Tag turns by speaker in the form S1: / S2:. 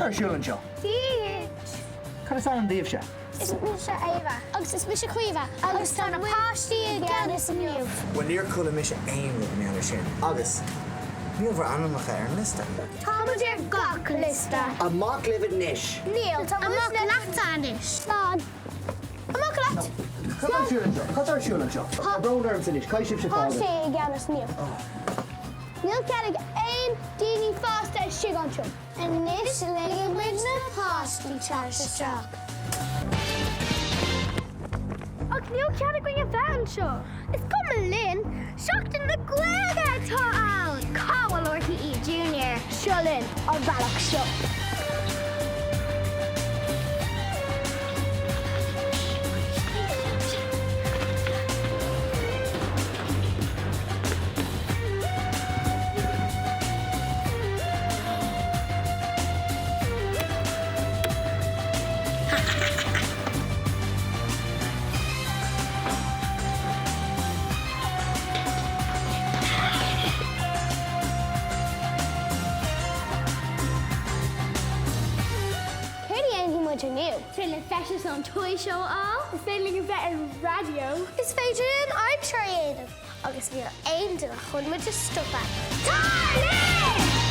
S1: Cad tá ar siúl anseo?
S2: Dia
S1: Cad is ainm daoibhse?
S2: Is mise Éabha. Agus is mise Caoimhe. Agus tá na páistí i gceannas inniu.
S3: Bhuel, níor chuala mise aon rud mar gheall air sin. Agus níl bhur ainmneacha ar an liosta.
S2: Tá muid ar gach liosta.
S4: Amach libh anois!
S2: Níl, tá muid Amach leatsa anois. Slán. Amach leat!
S1: Cad tá ar siúl anseo? Cad tá ar siúl anseo? Tá brón ormsa anois, caithfidh sibhse
S2: Tá
S1: fágáil.
S2: sé i gceannas inniu. Níl cead ag aon daoine fásta istigh anseo. Anois ligfidh muid na páistí teacht isteach. Ach níl cead againn a bheith anseo. Is cuma linn! Seachtain na Gaeilge atá ann! Cá bhfuil RTÉ Junior? Seo linn, an bealach seo. Céard a dhéanfaidh muid inniu? Is féidir linn feisteas ón Toy Show a fháil. Is féidir linn a bheith ar an raidió. Is féidir linn aimsir a dhéanamh. Agus níl aon duine chun muid a stopadh. Tar linn!